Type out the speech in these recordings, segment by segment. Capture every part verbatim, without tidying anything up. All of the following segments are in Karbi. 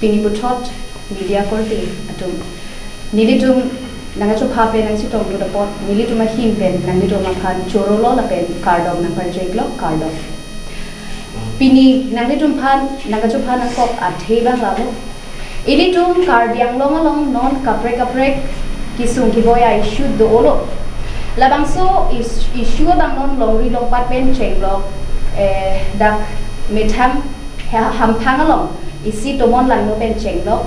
Pini puthot media korte atum, nelitum nangkachopha pen nangchetongdun apot, nelitum ahin pen nanglitum aphan choro lo lapen kardom nangparjoi lo, kardom. Pini nanglitum aphan nangkachopha nangkok athe abang lalo. Ilitum Karbi Anglong along non kaprek kaprek kisung kiboi a-issue dolo. Labangso is- issue abang non longri longpat pen chenglok, eh, dak methang ha- hamphang along isi tomon langno pen chenglok.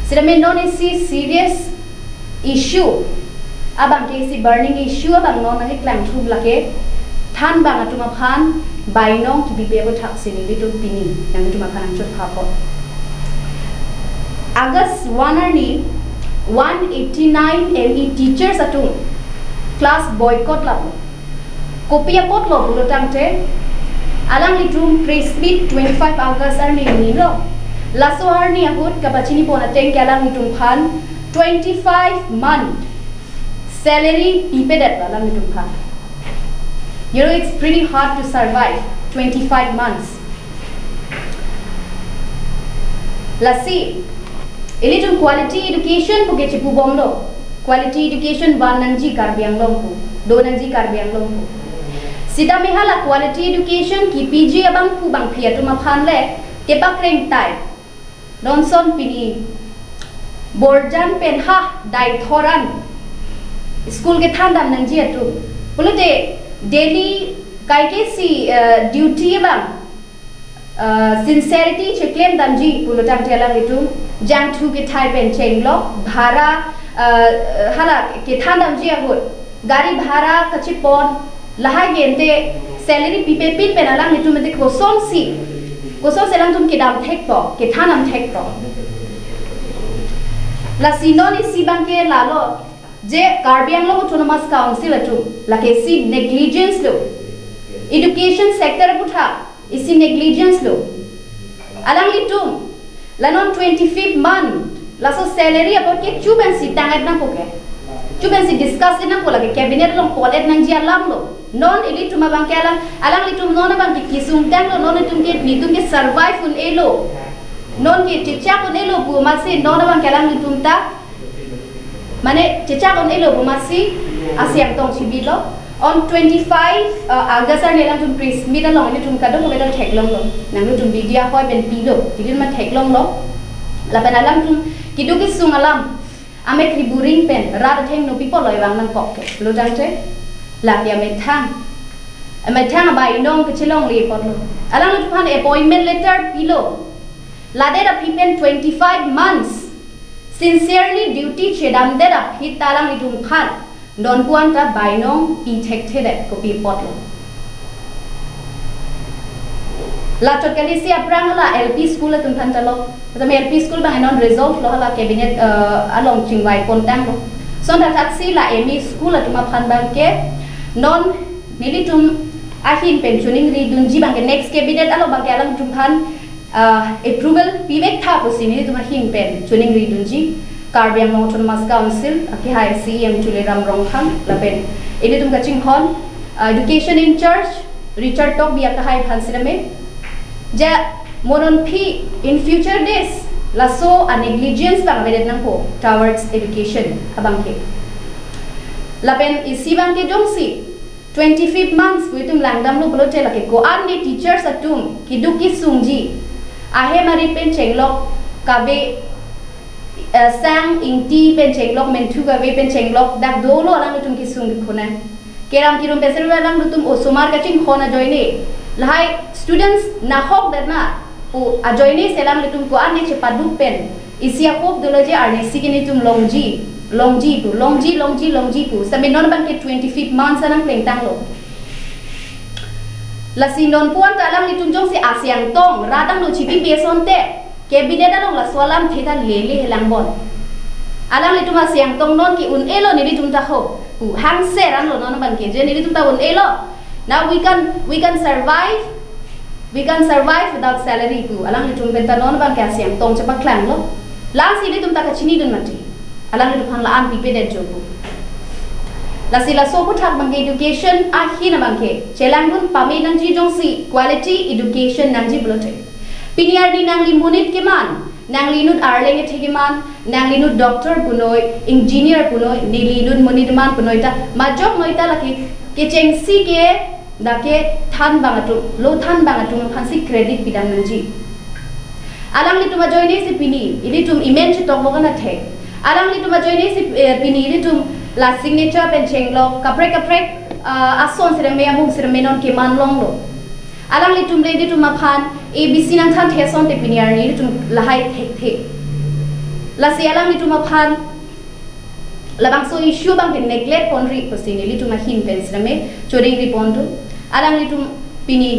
Sitame non isi serious issue abangke, isi burning issue abang non nangkeklang thu lake thanbang atum aphan bainong kibipe aputhak si nelitum pini nanglitum aphan nangchopha apot. August one arni one eighty nine M E teachers atum class boycott lo. Kopi apotlo pulo tangte, alanglitum press meet twenty five August arni nilo. Laso arni ahut kapachini pon ateng ke alanglitum aphan twenty five month salary pipedet alanglitum aphan. You know, it's pretty hard to survive twenty five months. Lasi, ilitum quality education puke chipubomlo. Quality education van nangji Karbi Anglong pu, do nangji Karbi Anglong pu. Sitame hala quality education kipiji abangphu bangphi atum aphan le kepakreng tai. Ronson pini Borjan pen ha Deithor an school kethan dam nangji atum pulote daily kaike si, eh, duty abang, eh, sincerity cheklem damji pulo tangte alanglitum jangthu kethai pen chenglok, bhara, eh, hala kethan damji ahut gari bhara kachepon, lahai gente salary pipepin pen alanglitum ente kosonsi, kosonsi alangtum kedam thekpo, kethan dam thekpo. Lasi non isi abangke lalo, je Karbi Anglong Autonomous Council atum lake isi negligence lo, education sector aputhak isi negligence lo. Alanglitum la non twenty fifth month laso salary apot ke chubensi tang-et nangpo ke, chubensi discuss-et nangpo, lake cabinet along pon-et nangji alam lo. Non ilitum abangke alang, alanglitum non abangke kisung tanglo, non itum ke, netum ke survive un-elo, non ke chechak un-elo pu amatsi non abangke alanglitum ta, mane chechak un-elo pu amatsi asi angtong chibilo. On twenty five, uh, August arni alangtum press meet along ilitum kadokave ta theklonglo. Nanglitum media hoi pen pilo, tili ma theklonglo. Lapen alangtum keduk kesung alam amek riburing pen rat athengno pipo lo, ivang nangkok ke lo tangte, lake amethang, amethang abainong kechelongle apotlo. Alanglitum aphan appointment letter pilo. Ladet aphi pen twenty five months sincerely duty chedamdet aphi ta alanglitum aphan donpu-an ta bainong pi thekthedet, kopi apotlo. Lachot kali si aphrang la L P school atum aphan ta lo. Tame L P school abang non resolve lo, hala cabinet, eh, along chingvai pon tanglo. Lason thakthaksi la M E school atum aphan abangke non nelitum ahin pen choningri dunji abangke next cabinet along abangke alangtum aphan, ah, approval pivek tha pusi nelitum ahin pen choningri dunji. Karbi Anglong Autonomous Council akehai C E M Tuliram Ronghang lapen ilitum kachinghon, ah, education in charge Richard Tokbi akehai aphan sitame, ja mo non aphi in future days laso a-negligence abang avedet nangpo towards education abangke. Lapen isi abangke jongsi twenty fifth months pu itum langdamlo pulote lake ko-an ne teachers atum keduk kesungji ahem arit pen chenglok kave, eh, Sang Ingti pen chenglok, Menthu Kave pen chenglok dak dolo alanglitum kesung dukhonan. Keram kirum pen sirve alanglitum osomar kachinghon ajoine, lahai students nahokdet na pu ajoine si alanglitum ko-an ne chepaduk pen isi ahop dolo je arnisi ke netum longji, longji pu, longji, longji, longji pu. Sitame non abangke twenty fifth month anang plengtanglo. Lasi nonpu-an ta alanglitum jongsi asi angtong rat angno chipipe asonte, cabinet along laso alamthe ta lele helang bon. Alanglitum asi angtong non ke un-elo nelitum ta ho pu hangser anlo non abangke, je nelitum ta un-elo. Now we can, we can survive, we can survive without salary pu alanglitum pen ta non abangke asi angtong chepaklanglo. Lasi ilitum ta kachinidun mati, alanglitum aphan la-an pipedet jo pu. Lasi laso aputhak abangke education ahin abangke chelangdun pame nangji, jongsi quality education nangji pulote. Pini arni nangli monit keman Nangli inut arleng kethek keman, nangli inut doctor punoi, engineer punoi, neli inut monit keman punoi ta, majok noi ta lake kechengsi ke, dak kethan abang atum, lo than abang atum aphansi credit pidam nangji. Alanglitum ajoine si pini ilitum emen chetong lo kana thek. Alanglitum ajoine si, eh, pini ilitum la signature pen chenglok, kaprek kaprek, ah, ason sirame, amung sirame non keman longlo. Alanglitum le ilitum aphan A B C nangthan thek asonte pini arni ilitum lahai thekthe. Lasi alanglitum aphan labangso issue abang ke neglect ponri pusi nelitum ahin pen sirame chodingri pon do. Alanglitum pini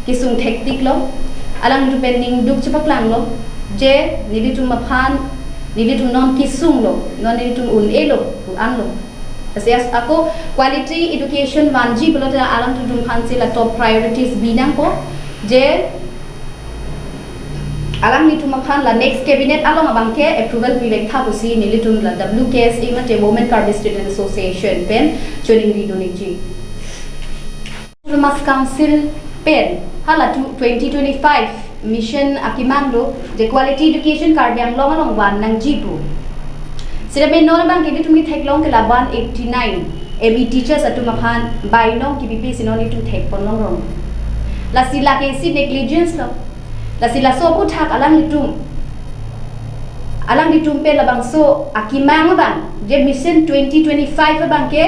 kesung thektik lo. Alanglitum pen ning duk chepaklanglo. Je nelitum aphan, nelitum non kesung lo, non nelitum un-e lo, un-anlo. Lasi ako quality education vanji pulote alangtum aphansi la top priorities bi nangpo. Je alanglitum aphan la next cabinet along abang ke approval pivek tha pusi nelitum la W K S A mate Women Karbi Student Association pen chodingri do nangji. Autonomous Council pen hala tu twenty twenty-five mission akemang do, je quality education Karbi Anglong along van nangji pu. Sirame non abang ke ilitum ketheklong ke la one eighty-nine M E teachers atum aphan bainong kipipe si non ilitum thek pon longrong. Lasi lake si negligence lo. Lasi laso aphuthak alanglitum, alanglitum pen labangso akemang abang, je mission twenty twenty-five abang ke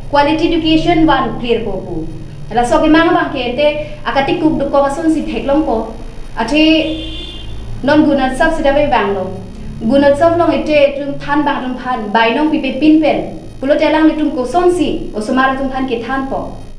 quality education van clear po pu. Laso akemang abang ke ente akatikuk dokok asonsi theklongpo. Athe non Gunotsav sida vanglo. Gunotsav along ilitum than abang atum aphan bainong pipepin pen pulote alanglitum kosonsi osomar atum aphan kethanpo.